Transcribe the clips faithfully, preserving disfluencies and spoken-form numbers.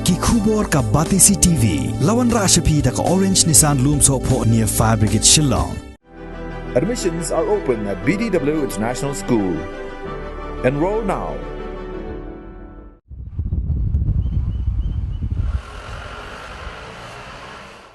Ki khubor ka Batesi T V. La wanrah sha phi da ka Orange Nissan Lumsohphoh near Fire Brigade Shillong. Admissions are open at B D W International School. Enroll now.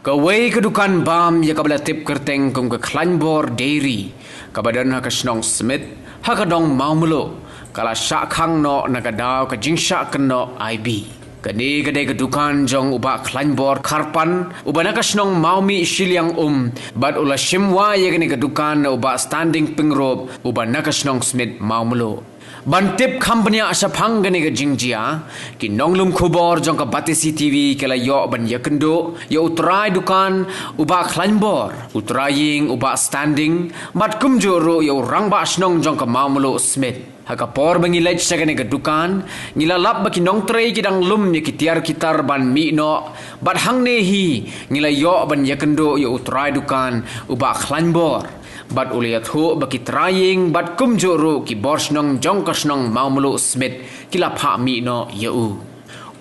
Kawei ka dukan bam ïa kaba la tip kyrteng kum ka Khlaiñbor Dairy, kaba don ha ka shnong Smit, ha ka dong Mawmluh, ka la shah khang noh na ka daw ka jingshah kynnoh I B. Kane ka dei ka dukan jong u Bah Khlaiñbor Kharpan, uba na ka shnong Mawmih Shiliang Um, bad u la shim wai ïa kane ka dukan na u Bah Standing Pyngrope, uba na ka shnong Smit Mawmluh. Ban tip kham bniah shaphang kane ka jingjia, ki nonglum khubor jong ka Batesi T V ki la ïoh ban ïakynduh ïa u trai dukan u Bah Khlaiñbor, u trai ïing u Bah Standing, bad kumjuh ruh ïa u rangbah shnong jong ka Mawmluh Smit. Ha ka por ba ngi leit sha kane ka dukan, ngi la lap ba ki nongtrei ki dang lum ïa ki tiar ki tar ban mih noh, bad hangne hi ngi la ïoh ban ïakynduh ïa u trai dukan u Bah Khlaiñbor. Bad u la ïathuh ba ki trai ïing bad kumjuh ruh ki bor shnong jong ka shnong Mawmluh Smit ki la phah mih noh ïa u.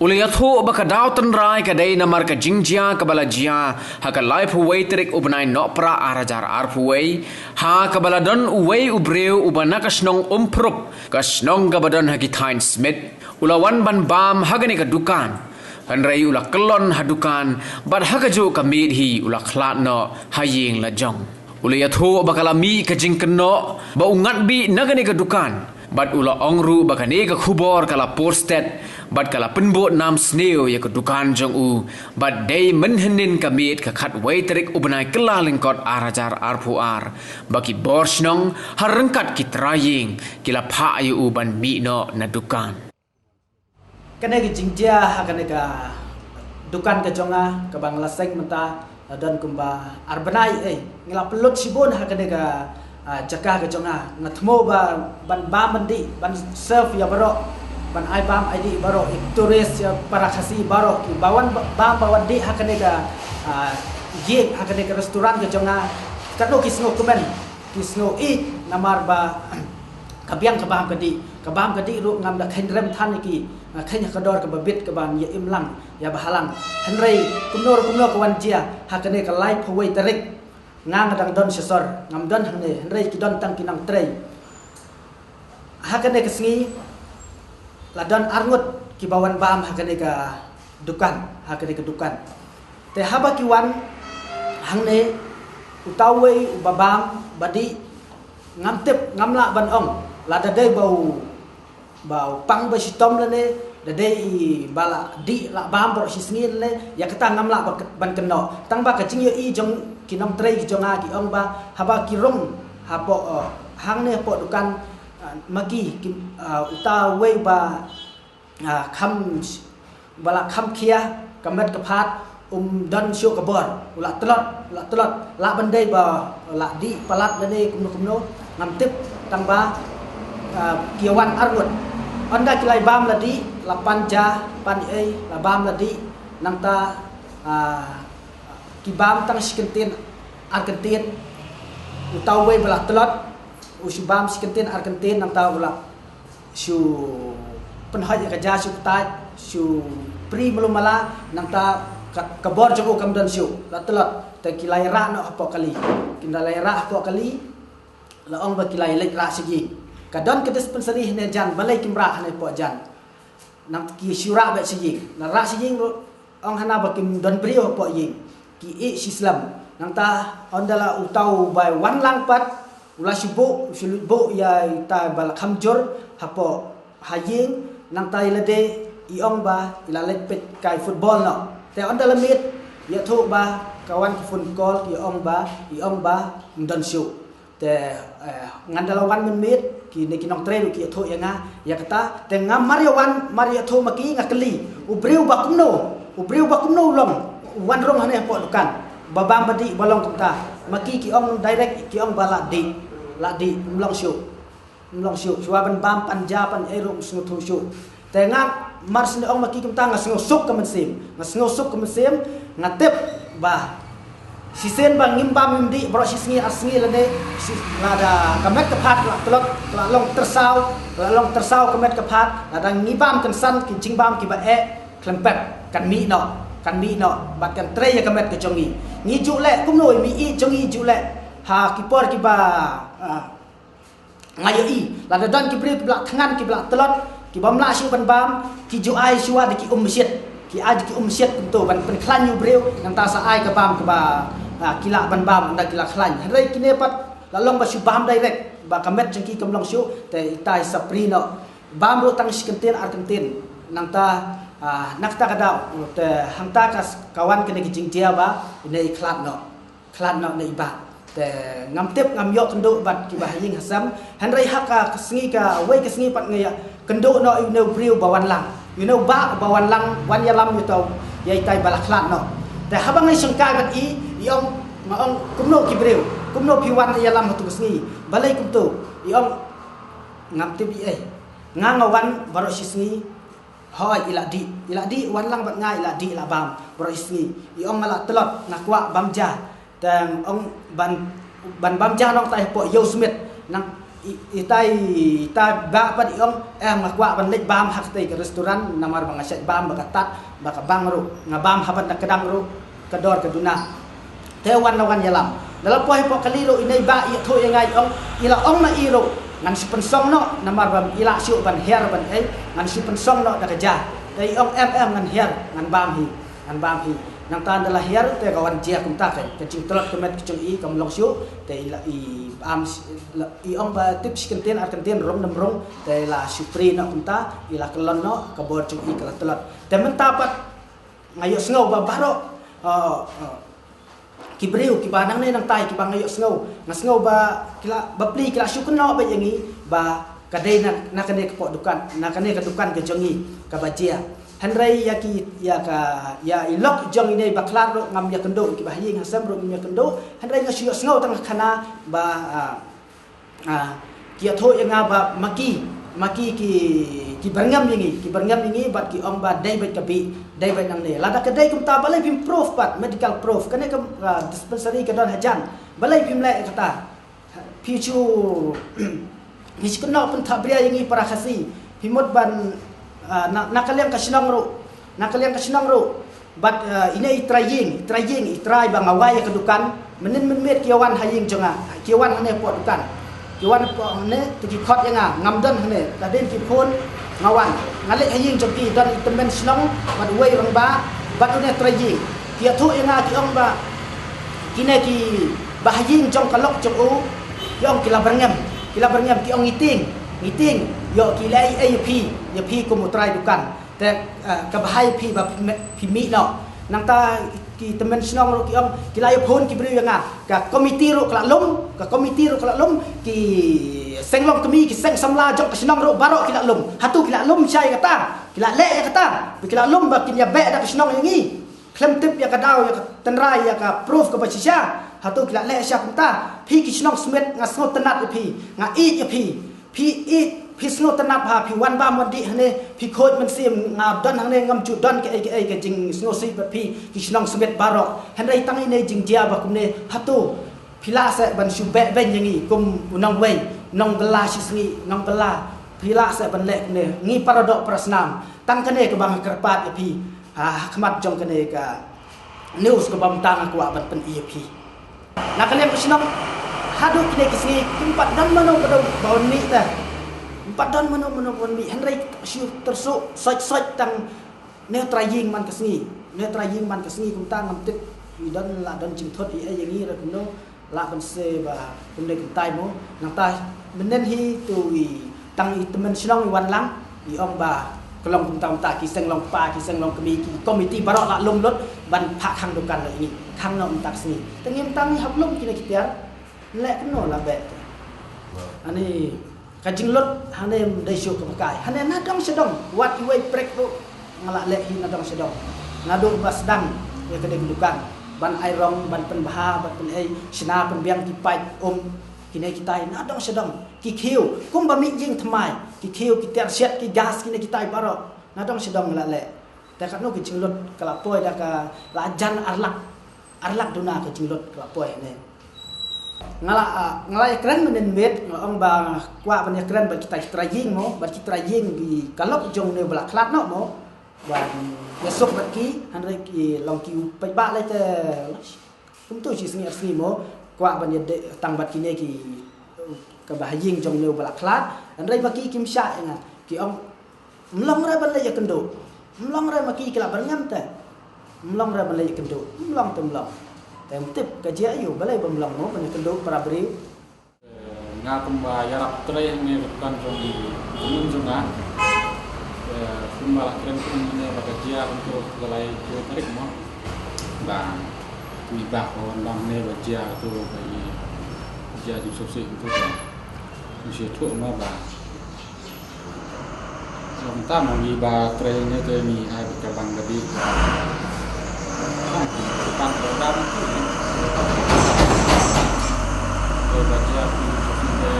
U la ïathuh ba ka daw tynrai ka dei namar ka jingjia kaba la jia ha ka laiphew wei tarik u bnai Nohprah ar hajar arphew wei, ha kaba la don uwei u briew uba na ka shnong Umphrup, ka shnong kaba don ha ki thaiñ Smit, u la wan ban bam ha kane ka dukan. Hynrei u la kyllon ha dukan, bad ha kajuh ka miet hi u la khlad noh ha ïing la jong. U la ïathuh ba ka la mih ka jingkynnoh ba u ngat bih na kane ka dukan, bad u la ong ruh ba kane ka khubor ka la pur stet, bad ka la pynbud nam sniew ïa ka dukan jong u, bad dei mynhynnin ka miet ka khatwei tarik u bnai Kyllalyngkot ar hajar arphew ar, ba ki bor shnong ha ryngkat ki trai ïing ki la phah ïa u ban mih noh na dukan. Kane ka jingjia ha kane ka dukan ka jong nga kaba nga la seng mynta, la don kumba ar bnai, eh, nga la pynlut shibun ha kane ka, ah, jaka ka jong nga. Nga thmu ba ban bam ban dih, ban serve ïa baroh, ban ai bam ai dih baroh, ïa tourist, ïa para Khasi baroh, ki ba wan ba-, bam ba wan dih ha kane ka, ah, ïing, ha kane ka restaurant ka jong nga. Katno ki sngewkmen, ki sngew ïeit namar ba ka biang ka bam ka dih, ka bam ka dih ruh ngam da kheiñ rem than ïa ki, nga kheiñ ha ka dor kaba bit kaba ïa im lang, ïa ba halang. Hynrei kumno ruh kumno ka wan jia ha kane ka laiphew wei tarik, nga nga dang don sha sor, ngam don hangne, hynrei ki don tang ki nongtrei. Ha kane ka sngi la don arngut kiba wan bam ha kane ka dukan, ha kane ka dukan. Te haba ki wan hangne, uta uwei uba bam ba dih, ngam tip, ngam lah ban ong lada dei ba u, ba u pang ba shitom lane da dei i ba la dih la bam baroh shi sngi lane, ïa kata ngam lah ba-, ban kynnoh. Tang ba ka jingïohi jong ki nongtrei ki jong nga ki ong ba haba ki rung hapoh, eh, hangne hapoh dukan, eh, ma ki, ki, eh, uta uwei ba, ah, kham, ba la kham khia ka met ka phad, um don shuh ka bor, u la tlot, u la tlot, lah ban dei ba la dih palat lane kumno kumno, ngam tip, tang ba, ah, ki wan arngut. Ynda ki la bam la dih, la pan ja, pan ei, la bam la dih, nangta, ah, ki bam tang shi kyntien ar kyntien, uta uwei ba la tlot u shu bam shi kyntien ar kyntien, nangta u la shu pynhoi ïa ka ja shu ktait, shu pri malu mala, nangta ka, ka bor jong u kam don shuh, la tlot. Te ki la ïarah noh hapoh kali. Ki la ïarah hapoh kali, la ong ba ki la leit rah sha ïing. Ka don ka dispensary hane jan, balei kim rah hane hapoh jan. Nang ki shu rah beit sha ïing. La rah sha ïing ruh, ong hana ba kim don briew hapoh ïing. Ki ïeh shi slem. Nangta ynda la uta u ba wan lang pat, u la shu buh, u shu lut buh ïa ita ba la kham jur hapoh ha ïing, nangta ïa lade i ong ba i la leit peit kai football noh. Te ynda la miet, ïathuh ba ka wan ka phone call, i ong ba, i ong ba ym don shuh. Te, eh, ngan da la wan mynmiet, kine ki nongtrei ruh ki ïathuh ïa nga ïa kata. Te nga mar ïa wan, mar ïathuh ma ki, nga kylli, u briew ba kumno, u briew ba kumno u long, u wan rung hane hapoh dukan, ba bam ba dih ba long kumta. Ma ki ki ong direct, ki ong ba la dih, la dih, ym long shuh, ym long shuh. Shuwa ban bam pan ja pan ei ruh ym sngewthuh shuh. Te nga mar shu ong ma ki kumta, nga sngewsuk ka mynsiem. Nga sngewsuk ka mynsiem, nga tip ba shisien ba ngim bam ngim dih baroh shi sngi ar sngi lane, shi, lada ka met ka phad la tlot, la long tyrsaw, la long tyrsaw ka met ka phad, lada ngi bam kynsan ki jingbam kiba eh, Khlem pep, kan mih noh, kan mih noh bad kan trei ïa ka met ka jong ngi. Ngi ju leh kumno, i mih i jong ngi ju leh ha ki por kiba, ah, nga ïohi. Lada don ki briew kiba la thngan, kiba la tlot, kibym lah shuh ban bam, ki ju ai shuwa da ki um mashit. Ki ai da ki um mashit kumto ban pynkhlaiñ ïa u briew, nangta sa ai ka bam kaba, ah, ki lah ban bam ynda ki la khlaiñ. Hynrei kine pat la long ba shu bam direct, ba ka met jong ki kam long shuh, te itai sa free noh. Bam ruh tang shi kyntien ar kyntien. Nangta, ah, na kata ka daw te hangta ka, ka wan kane ka jingjia ba ine i khlad noh. Khlad noh ine i bah. Te ngam tip, ngam ïoh kynduh bad kiba ha ïing ha sem. Hynrei ha ka, ka sngi, kawei ka sngi pat nga ïa kynduh noh ïa une u briew ba wan lang. Ïa une u bah ba wan lang, wan ïalam ïa uto, ïa itai ba la khlad noh. Te haba nga ïashongkai bad i, i ong, nga ong, kumno ki briew, kumno phi wan ïalam ha tu ka sngi? Balei kumto? I ong, ngam tip i ei. Nga, nga wan baroh shi sngi. Hooid, i la dih. I la dih, wan lang bad nga, i la dih, i la bam baroh shi sngi. I ong, nga la tlot, nga kwah bam ja. Te nga ong ban, ban bam ja noh tai hapoh Ïew Smit. Nang i, itai, itai bah pat i ong, eh, nga kwah ban leit bam ha katei ka restaurant, namar ba nga shait bam ba ka tad, ba ka bang ruh, nga bam haba na kdang ruh ka dor ka duna. Te wan la wan ïalam. Da la poi hapoh kali ruh, ine i bah i ïathuh ïa nga, i ong, i la ong ma i ruh, ngan shu pynsong noh, namar ba i lah shuh ban hiar ban ei, ngan shu pynsong noh da ka ja. Te i ong, em em, ngan hiar, ngan bam hi, ngan bam hi. Nangta ynda la hiar te ka wan jia kumta, ka, ka jingtlot ka met ka jong i kam long shuh. Te i la, i bam, la, i ong ba tip shi kyntien ar kyntien, rung ne ym rung, te la shu free noh kumta, i la kyllon noh, ka bor jong i ka la tlot. Te mynta pat nga ïohsngew ba baroh, uh, uh, ki briew kiba nangne nangtai kiba nga ïohsngew, nga sngew ba ki la, bapli ki la shu kynnoh beit ïa ngi ba ka dei na, na kane ka poh dukan, na kane ka dukan ka jong ngi kaba jia. Hynrei ïa ki, ïa ka, ïa i lok jong ine i ba khlad ruh ngam ïakynduh, kiba ha ïing ha sem ruh ngam ïakynduh. Hynrei nga shu ïohsngew tang ha khana ba, ah, ah, ki ïathuh ïa nga ba ma ki, ma ki ki, ki byrngem ïa ngi, ki byrngem ïa ngi bad ki ong ba dei beit ka bih, dei beit nangne. Lada ka dei kumta, balei phim proof pat, medical proof? Kane ka, ah, dispensary ka don hajan. Balei phim leh kata? Phi shu, phi shu kynnoh pynthapbria ïa ngi para Khasi. Phi mut ban, ah, na, na ka liang ka shnong ruh, na ka liang ka shnong ruh. Bad, eh, ine i trai ïing, i trai ïing, i trai ba nga wai ïa ka dukan, mynnin mynmiet ki wan ha ïing jong nga, ki wan hangne hapoh dukan. Ki wan hapoh hangne, te ki khot ïa nga, ngam don hangne, hadien ki phone, nga wan. Nga leit ha ïing jong ki, don i tymmen shnong, bad uwei u rangbah, bad une trai ïing. Ki ïathuh ïa nga ki ong ba, kine ki ba ha ïing jong ka lok jong u, ki ong ki la byrngem, ki la byrngem, ki ong ngi tieng, ngi tieng, ïoh ki leh ei ei ïa phi, ïa phi kum u trai dukan. Te, eh, kaba ha ïa phi ba phi mih noh. Nangta ki tymmen shnong ruh ki ong, ki la ïa phone ki briew ïa nga. Ka komiti ruh ka la lum, ka komiti ruh ka la lum, ki seng long kmie, ki seng samla jong ka shnong ruh baroh ki la lum. Hato ki la lum shai ïa kata, ki la leh ïa kata, ba ki la lum ba kin ïa beh da ka shnong ïa ngi. Khlem tip ïa ka daw, ïa ka tynrai, ïa ka proof kaba shisha. Hato ki la leh shisha kumta? Phi ki shnong Smit, nga sngewtynnat ïa phi, nga ïeit ïa phi. Phi ïeit, phi sngewtynnat ha, phi wan bam wan dih hangne, phi khuid mynsiem, nga don hangne ngam ju don kaei kaei ka jingsngewsih bad phi ki shnong Smit baroh. Hynrei tang ine i jingjia ba kumne, hato phi lah seh ban shu beh beiñ ïa ngi kum u nongwei, nongbylla shi sngi, nongbylla, phi lah seh ban leh kumne? Ngi para doh para snam, tang kane kaba nga kyrpad ïa phi ha, ha khmat jong kane ka news kaba mynta nga kwah ban pyni ïa phi. Na ka liang ka shnong, haduh kine ki sngi kim pat don mano mano ba wan mih te. Kim pat don mano mano ba wan mih, hynrei shu tyrsuh soit soit tang ne u trai ïing man ka sngi, ne u trai ïing man ka sngi. Kumta ngam tip i don, la don jingthut i ei ïa ngi re kumno, lah ban se ba kumne kumtai mo. Nangta mynnin hi tu i tang i tymmen shnong i wan lang, i ong ba ka long kumta kumta, ki seng long kpa, ki seng long kmie, ki komiti baroh la lum lut ban phah khang dukan noh ïa ngi, khang noh mynta ka sngi. Te ngim tang, ngi hap lum kine ki tiar. Leh kumno la beh te. Ani ka jinglut hangne ym dei shuh kaba kai. Hangne na dong sha dong, wat iwei prek ruh nga la leh hi na dong sha dong. Naduh ba sdang ïa kane ka dukan, ban ai rong, ban pynbha, ban pynei, shna pynbiang ki paip um, kine kitai na dong sha dong. Ki khiew kumba mih ïing thymmai, ki khiew, ki tiar shet, ki gas, kine kitai baroh na dong sha dong nga la leh. Te katno ka jinglut ka la poi da ka la jan ar lak, ar lak duna ka jinglut ka la poi hangne. Nga la, ah, nga la ïakren mynnin miet, nga ong ba kwah ban ïakren bad kita ki trai ïing mo, bad ki trai ïing ki ka lok jong une ba la khlad noh mo. Wan ïasuk bad ki, hynrei ki long ki u paidbah lei te kumtu shi sngi ar sngi mo, kwah ban ïadei tang bad kine ki, kaba ha ïing jong une uba la khlad, hynrei ma ki kim shah ïa nga, ki ong, "Ym long re ban leit ïakynduh, ym long re." Ma ki ki la byrngem te, "Ym long re ban leit ïakynduh, ym long te ym long." Te ym tip ka jia aïu, balei ba ym long mo ban ïakynduh para briew. Nga kumba ïarap trei hangne ha ka dukan jong i, jong nga. Eh, kumba la kren kum ne ba ka jia kumto ka lai ko tarik mo. Ba i ba ko ndam ne ba jia to ba i jia jingsuksi kumto. Ni shi to mo ba. Long tam ngi ba trei ne te ngi ai ba ka bang ka di. Kan ka dam tu. Te ba jia tu te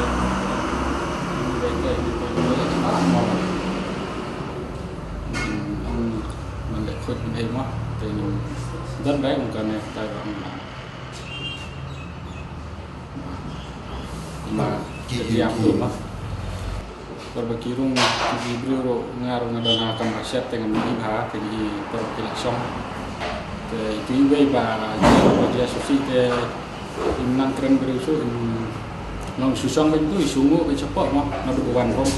ni ba te ni ba ni ba ma. Ang man le khut ni ma. Te ni dan dai ong ka ne tai ba ma. Ma ki jia tu ma. Por ba ki rung ki briew ruh nga ruh nga don ha kam ba shet te ngam i bha te i por ba ki la shong. Te itu iwei ba jia ba jia susi te im nang kren briew su im nang su shong ba itu i su ngu ba chapoh mo nga du wan rong.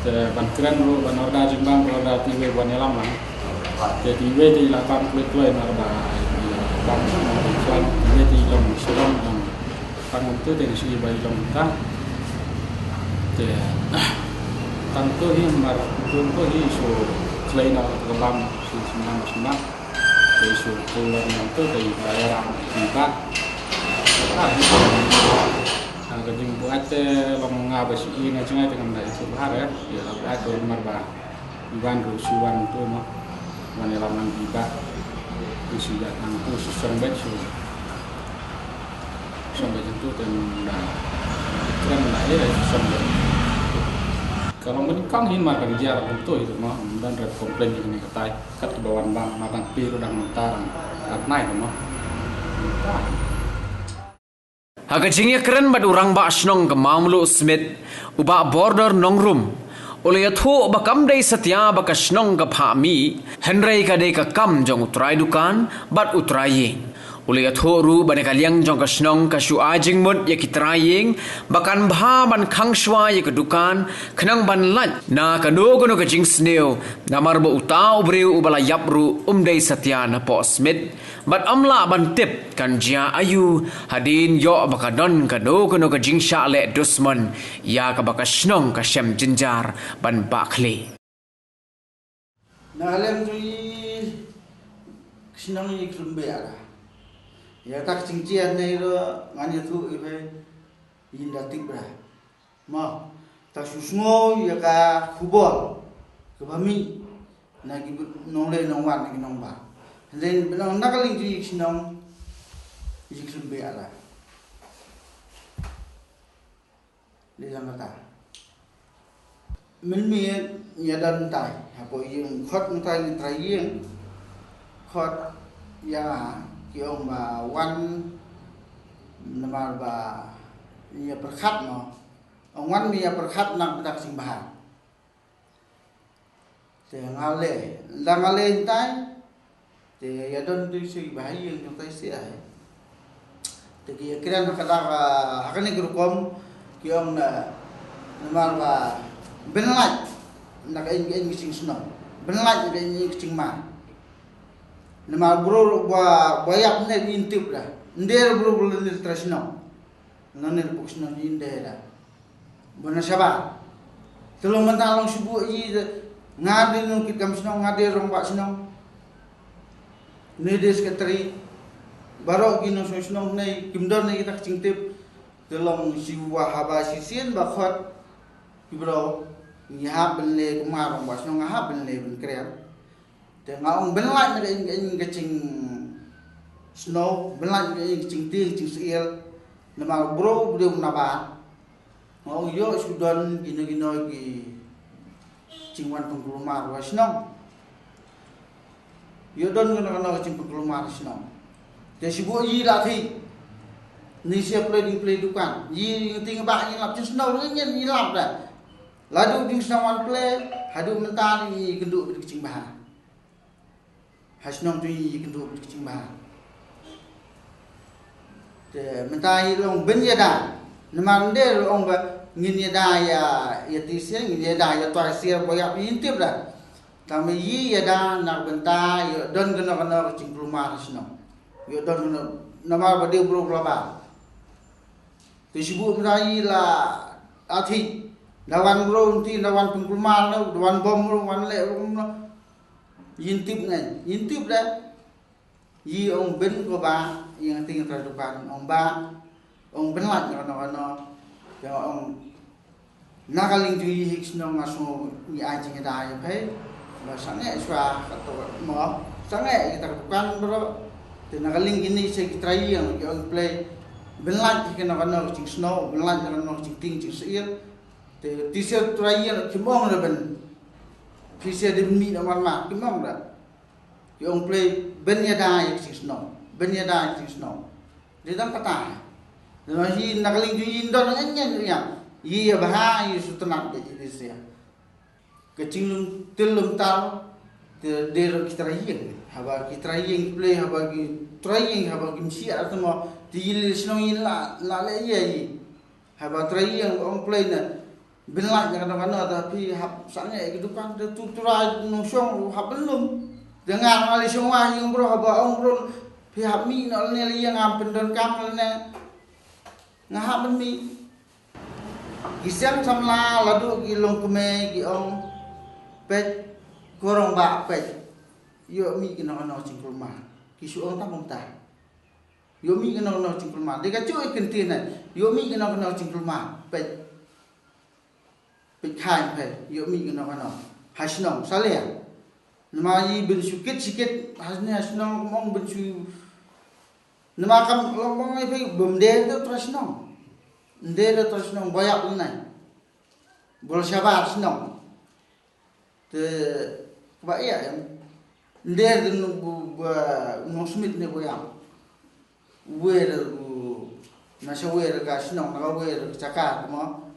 Te ban kren ruh ban order jingbang ban order ti iwei ban ïalam lang. Te ti iwei te i la bam klet tuai nar ba i la bam mo i shong iwei te i long i shong long. Tang tu te ngi shu ba i long ta. Te tang tu hi mar tu tu hi shu klei na ka bam shu shu nam shu nam. Te shu tu la nam tu te i ba ya ram i ba. Ah, hi. Ah, ka jingbuaid te long nga ba shu i na jingai te ngam da i shu ba re. Ya ba tu mar ba. Iwan ruh shu wan tu mo. Wan ïalam nang i ba. Shu ïa nang tu shu shong beit shu. Shong beit tu te na. Kren na ïa shu shong beit. Ka long beit kong hin mar ka jia la tu itu mo. Dan ret complain ni ka tai. Kat ka ba wan bang ma dang pi ruh dang mynta dang. Kat nai tu mo. Ha ka jingïakren bad u rangbah shnong ka Mawmluh Smit, u Bah Border Nongrum, u la ïathuh ba kam dei satia ba ka shnong ka phah mih, hynrei ka dei ka kam jong u trai dukan bad u trai ïing. U la ïathuh ruh ba na ka liang jong ka shnong ka shu ai jingmut ïa ki trai ïing ba kan bha ban khang shuwa ïa ka dukan khnang ban lait na kano kano ka jingsniew, namar ba uta u briew uba la ïap ruh um dei satia na poh Smit. Bad ym lah ban tip kan jia aïu hadien ïoh ba ka don kano kano ka jingshah leh dusmon ïa kaba ka shnong ka shem jynjar ban bah khlieh. Na lem tu i shnong i khlem beh la. Ïa ta ka jingjia ne ruh ngan ïathuh i phi yin da tip ra. Mo, ta shu sngew ïa ka khubor kaba mih na ki nongleh nongwan na ki nongbah. Hynrei ba nang na ka liang jong i shnong i khlem beh la. Dei lang kata. Mynmiet ïa don tai hapoh ïing khot mynta ngi trai ïing khot ïa ki ong ba wan namar ba ïa pyrkhat mo. Ong wan mi ïa pyrkhat nang pyndak sing bha. Te nga leh, nda nga leh ntai. Te ïa don tu shu ba ha ïing jong tai shu ai. Te ki ïa kren ha ka dak ha kane ka rukom ki ong na namar ba ban lait na ka ïing ka ïing ka sing shnong. Ban lait na ka ïing ka sing mar. Namar bro ba ba ïap ne ïa tip da. Nder bro bro ne tra shnong. Nane pok shnong ïa nder da. Bana shabar. Te long mynta long shu buh ïa nga dei nongkit kam shnong, nga dei rangbah shnong. Ne dei secretary. Baroh ki nongshong shnong ne kim don ne kita ka jingtip. Te long shu wah haba shisien ba khot. Ki bro ngi hap ban leh kumba rangbah shnong nga hap ban leh ban kren. Te nga ong ban lait na ka ïing ka ïing ka jingsnoh, ban lait na ka ïing ka jingtieng jingsyier. Namar u bro u dei u nabar. Nga ong ïoh shu don kino kino ki jingwan pynkulmar wa shnong. Ïoh don kano kano ka jingpynkulmar shnong. Te shu buh ïa la thi. Ni sia plei ding plei dukan. Ïa ngi ting ba ngi lap jingsnoh ngi ngi lap da. Naduh jingsdang wan plie haduh mynta ngi ïakynduh bad ka jingbha. Ha shnong to ngi ïakynduh bad ka jingbha. Te mynta ngi long ban ïada. Namar ym dei ruh ong ba ngin ïada ïa, ïa Tisiar, ngin ïada ïa Trai Siar, ba ïap, ngim tip da. Tangba ngi ïada na ka bynta ïoh don kano kano ka jingkulmar ha shnong. Ïoh don kano, namar ba dei u briew ba la bam. Te shu buh mynta ngi la athi. Da wan briew nti, da wan pynkulmar, da wan bom ruh, wan leh ruh kumno. Ngim tip ngan, ngim tip da. Ngi ong ban ko ba, ïa nga te nga trai dukan, ong ba, ong ban lait na kano kano. Ïa ong na ka liang jong ngi ha ki shnong nga sngew ngi ai jingïada ïa phi. Ba sangeh shuwa kato mo, sangeh ïa kita ki dukan bro. Te na ka liang kine sa ki trai ïing, ki ong plie ban lait ïa kano kano ka jingsngew, ban lait na kano ka jingtieng jingsyier. Te Tisiar, trai ïing kim ong da ban, phi sa dei ban mih na mar mar, kim ong da. Ki ong plie ban ïada ïa ka jingsngew, ban ïada ïa ka jingsngew. Dei tang kata. Dei ma hi na ka liang jong ngi don ngan ngan ïa. Ïa bha ïa shu tnat bad ïa Tisiar. Ka jinglum til lum tal te dei ruh ki trai ïing. Haba ki trai ïing ki plie, haba ki trai ïing, haba kim shah te mo, te ïa lei shnong ïa la, la leh ïa ïa. Haba trai ïing ba ong plie na ban lait na kano kano, te phi hap sangeh ki dukan, te tu trai nongshong hap ban lum. Te nga nga lei shong wah ïing bro, haba ong bro phi hap mih noh lane lei ïing, ngam pyndonkam lane. Nga hap ban mih. Ki siang samla la duh ki longkmie ki ong, peit, ko rangbah peit. Ïoh mih kano kano jingkulmar. Ki shu ong tang kumta. Ïoh mih kano kano jingkulmar. Dei ka juh i kyntien na. Ïoh mih kano kano jingkulmar. Peit. Peit khain peit. Ïoh mih kano kano. Ha shnong sa lei. Namar ngi ban shu kit shi kit. Ha shnong, ha shnong kum ong ban shu. Namar kam long ong ngi peit bym dei da trai shnong. Ym dei da trai shnong ba ïap lei nai. Bol shabar shnong. Te ba ïa em. Nder de nu bu ba nong Smit ne bu ïam. Wer bu na sha wer ka shnong na ka wer ka jaka mo.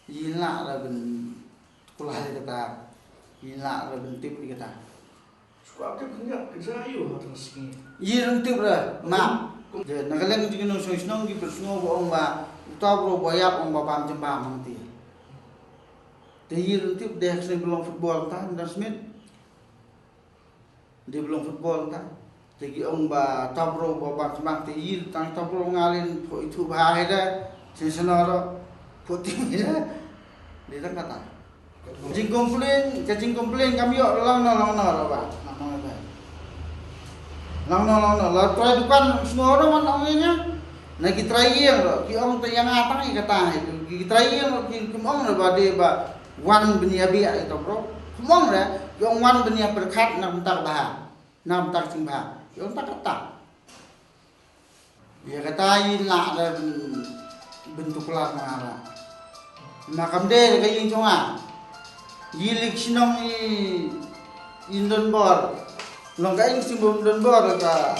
Yin la ra ben kula de kata. Yin la ra ben tip de kata. Shuwa tip nya ka ja yu ha tang sngi. Yin tip ra ma. De na ka leng jing nong shnong shnong ki per shnong bu ong ba uta bro bu ïap ong ba bam jemba mang ti. Te ïa ruh tip dei ha ka seng ba long football ta, Nongdang Smit. Dei ba long football ta. Te ki ong ba ta bro ba bang smack te ïa tang ta bro nga lin pho itu ba hai da. Seng seno ro. Pho ti da. Dei tang kata. Jing complain, ka jing complain kam ïoh long no long no ro ba. Long no long no. La trai dukan sngew ro man ong ïa nga. Na ki trai ïing ro ki ong te ïa nga tang ïa kata hi. Ki trai ïing ro ki ong ro ba dei ba wan ban ïa biah ïa to bro. Kumno re, ki ong wan ban ïa pyrkhat na ka bynta ka bha. Na ka bynta ka jingbha. Ki ong ta kata. Ïa kata ïa lah re ban, ban tuklar na nga ra. Na kam dei re ka ïing jong nga. Ïa lei shnong i, i don bor. Long ka ïing shnong bor don bor ka.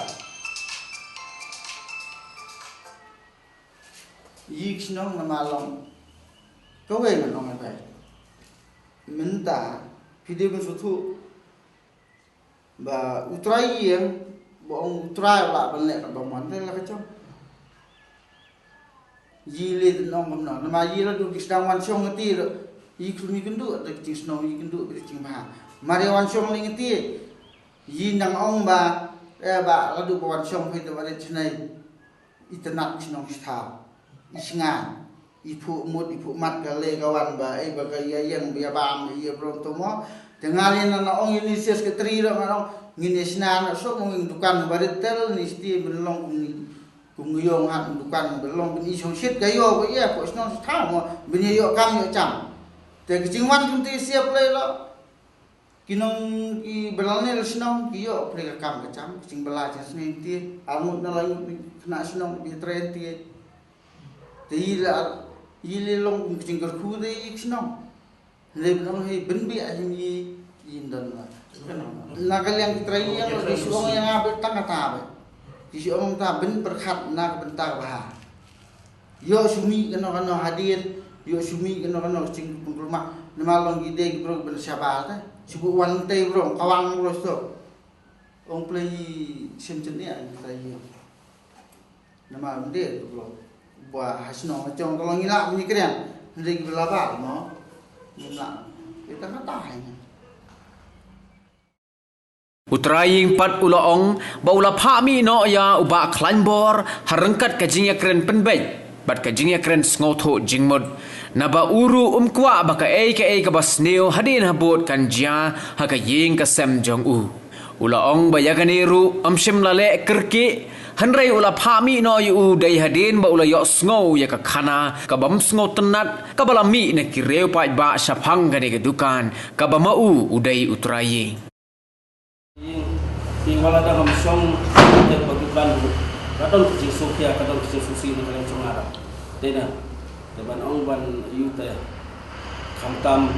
Ïa shnong na ma long. Kawei ngan ong ïa phi. Mynta phi dei ban sngewthuh ba u trai ïing, ba ong u trai u lah ban leh katba mon te la ka jong. Ïa lei te nong kumno, namar ïa la dei ki sdang wan shong ngi te, ïa khlem ïa kynduh da ka jingsngew, ïa kynduh da ka jingbha. Mar ïa wan shong lei ngi te, ïa nang ong ba, eh, ba la dei ba wan shong phi te ba dei jinai. Itynnad ki shnong ki thaw, i shngain, i phuh mut i phuh mat ka lei ka wan ba, eh, ba ka ïa ïeng ba ïa bam ïa brong to mo. Te nga lei na ong ïa ni secretary ruh nga ong ngin ïa shna na suk mo, ngin dukan ba rit tel ni sti ban long kum ni, kum ngi ïong hat dukan ba long ban i shong shit ka ïoh ba ïa ko shnong thaw mo, ban ïa ïoh kam ïoh jam. Te ka jingwan kum te siap lei lo. Ki nong ki ba la leh shnong ki ïoh pyrshah ka kam ka jam, ki jingbylla jingsneng te, arngut na laingut ki khynnah shnong ki trei te. Te ïa la, ïa la long kum ki jingkyrkhu te ïa ki shnong. Hynrei ban ong hi ban biah hi ïa ki don la. Na ka liang ki trei ïa ki shu ong ïa nga ba tang kata ba. Ki shu ong ta ban pyrkhat na ka bynta ka bha. Ïoh shu mih kano kano hadien, ïoh shu mih kano kano ka jingpynkulmar. Namar long ki dei ki bro ban shabar te. Shu wan te bro, kawang bro sto. Ong play sim chen ne kita yi. Namar mde bro. Ba hasno chong tolong ila ni kren. Hynrei ki bela ba mo. Ni la. Kita kata hai. U Trai Ïing pat u la ong ba u la phah mih noh ïa u Bah Khlaiñbor ha ryngkat ka jingïakren pynbeit bad ka jingïakren sngewthuh jingmut. Naba u ruh um kwah ba kaei kaei kaba sniew hadien habud kan jia ha ka ïing ka sem jong u. U la ong ba ïa kane ruh ym shym la leh kyrkieh, hynrei u la phah mih noh ïa u dei hadien ba u la ïohsngew ïa ka khana kaba ym sngewtynnat kaba la mih na ki riew paidbah shaphang kane ka dukan kaba ma u u dei u Trai Ïing. Ïing, ïing wala da ngam shong te ba dukan ruh. Ka don ka jingsngewkhia, ka don ka jingsngewsih na ka liang jong nga. Te na, te ban ong ban ïu te. Khamtam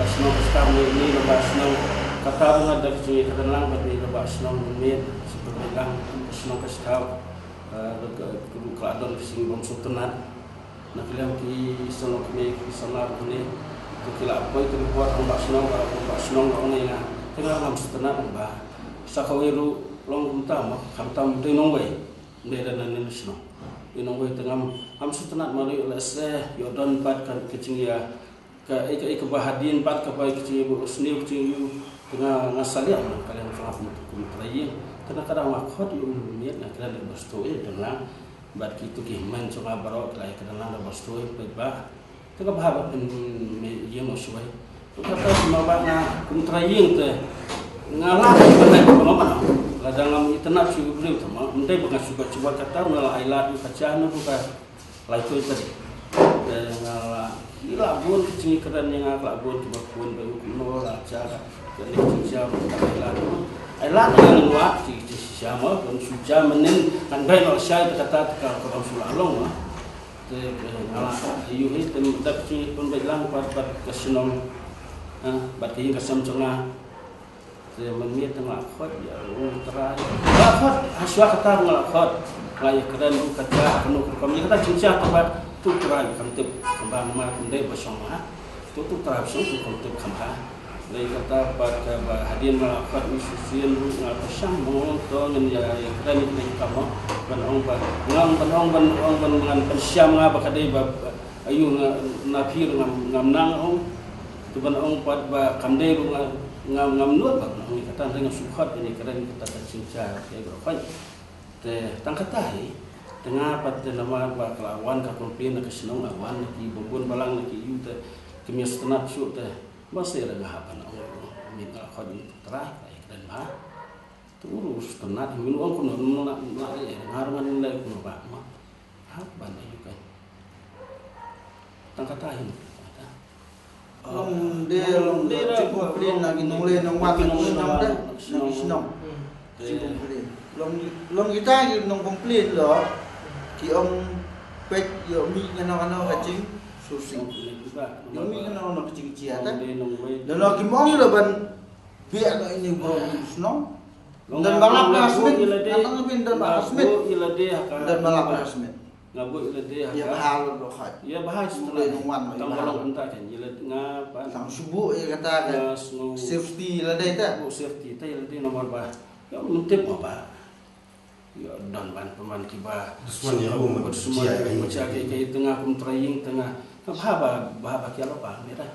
ka shnong ka shnong ni, ni ba shnong. Kata ruh nga da ka jingïakren lang bad ni ba shnong ni. Shu ka lang ka shnong ka shnong. Eh, ka, ka, ka la don ka jingbym sngewtynnat. Na ka liang ki samla kmie ki samla kmie. Ki la poi ki report ong ba shnong ba ong ba shnong ba ong ïa nga. Te nga ngam sngewtynnat ong ba. Sa kawei ruh long kumta mo khamtam te nongwei. Ym dei da na ne shnong. Te nongwei te ngam ngam sngewtynnat ma ruh lehse ïoh don pat ka ka jingïa. Ka ïa ka ïa kaba hadien bad kaba ïa ka jingïa ba u sniew ka jingïa te nga nga salia ma ka liang jong nga kum kum Trai Ïing. Te na ka daw nga khot ïa u miet nga kren da ba sdang ïa don lang bad kito ki hynmen jong nga baroh ki la ïa kren lang da ba sdang ïa peit ba te ka bha ba pynmih ïing u shuwai. Te kata sima ba nga kum Trai Ïing te nga lah ïa ban leh ba nga man lada ngam itynnat shu ïa u briew te ma ym dei ba nga shu ba shu ba kata nga la ai lad ïa ka jia na ka Lai tui tadi. Nga la ki la bun ki jingkren ïa nga ki la bun ki ba bun ba u kumno la cha ka ka ni ki jam ka la bun. Ai la ka ni wa ki ki jam ma bun shu jam men kan bai no shai ta kata ka ka bang shu la long ma. Te nga la yu hi te da ki bun bai lang pat pat ka shnong. Bad ki ka sem jong nga. Te mynmiet te nga la khot ïa u Trai. Nga la khot ha shuwa kata nga la khot. Nga ïa kren u kata ha kano ka rukom ïa kata jingjia te bad tu Trai kam tip kumba namar kam dei ba shong ha. Tu tu Trai ba shong tu kam tip kam ha. Dei kata bad ka ba hadien nga la khot u shisien ruh nga la pyrshang mo to ngin ïa ïa kren ïa kane ka mo ban ong ba ngam ban ong ban ong ban ngan pynsham nga ba ka dei ba ayu nga na phi ruh ngam ngam nang ong. Te ban ong pat ba kam dei ruh nga ngam ngam nud ba ban ong ïa kata hynrei nga shu khot ban ïa kren ïa kata ka jingjia ka ïa ka khot. Te tang kata hi te nga pat te namar ba ka la wan ka complain na ka shnong la wan na ki ba bun balang na ki ïu te ki mia sngewtynnat shuh te ba se ruh nga hap ban ong ruh mynta la khot ïa u Trai ka ïa kren ba te u ruh u sngewtynnat mynta ong kumno mynta la ïa nga ruh ngan leh kumno ba ma hap ban ïa u kai. Tang kata hi. Long de long de jingcomplain na ki nongleh nongwan na ki shnong de na ki shnong. Jingcomplain long long kita ki nongcomplain lo ki ong peit ïoh mih kano kano ka jingsngewsih. Ïoh mih kano kano ka jingjia te. Lano ki mong ïa lo ban biak na ini bro shnong. Don ba lap na Smit. Nang bin don ba Smit. Don ba lap na Smit. Nga buh ïa lade ha. Ïa bha lo do khat. Ïa bha shu leh nong wan ïa bha. Tang shu buh ïa kata ka safety lade ta. Buh safety ta ïa lade namar ba. Ïa mentip ma ba. Ïa don ban pynban ki ba. Swan ïa u ma swan ïa u ma cha ke ke tengah kum traying tengah. Ka bha ba bha ba kia lo ba ni da.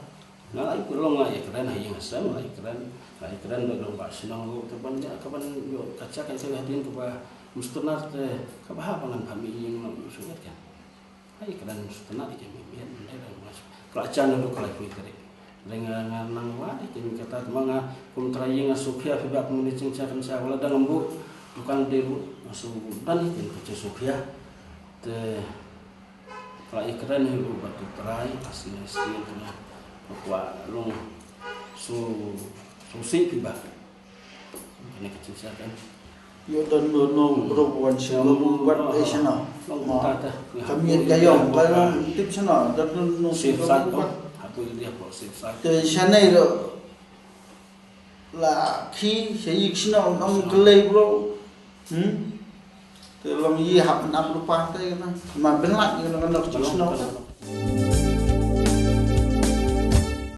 Nga la ïa long la ïa kren ha ïing ha sem la ïa kren la ïa kren ba long ba shnong ruh te ban ïa ka ban ïoh ka cha ka ïa ka hadien ka ba mustnat te ka bha ba ngan pha mi ïing long ïa shu kan. Ai kren mustnat ïa ka mi mi ïa ka la cha na ruh ka la pui tarik. Dei nga nga nang wa dei kin kata ma nga kum trai ïing nga sukhi ïa phi ba kum ni ching cha kan cha wala dang ambu bukan dei ruh nga su dan ïa kin ka cha sukhi ïa te. Ka la ïakren hi ruh bad u Trai, ka sngewsih sngewsih kane. Ka kwah long sngewsih phi bah. Kane ka jingshisha kan. Ïoh don mo no bro wan sha mo wan eh sha no. Long ta ta. Ka miet ka yong ka long tip sha no don no sip sat to. Hapoh India hapoh sip sat. Te sha nei ruh. La khi sha ïing sha no nong klei bro. Hmm. Te long yi hap nap lupa te na. Ma benlak yi na na sha no.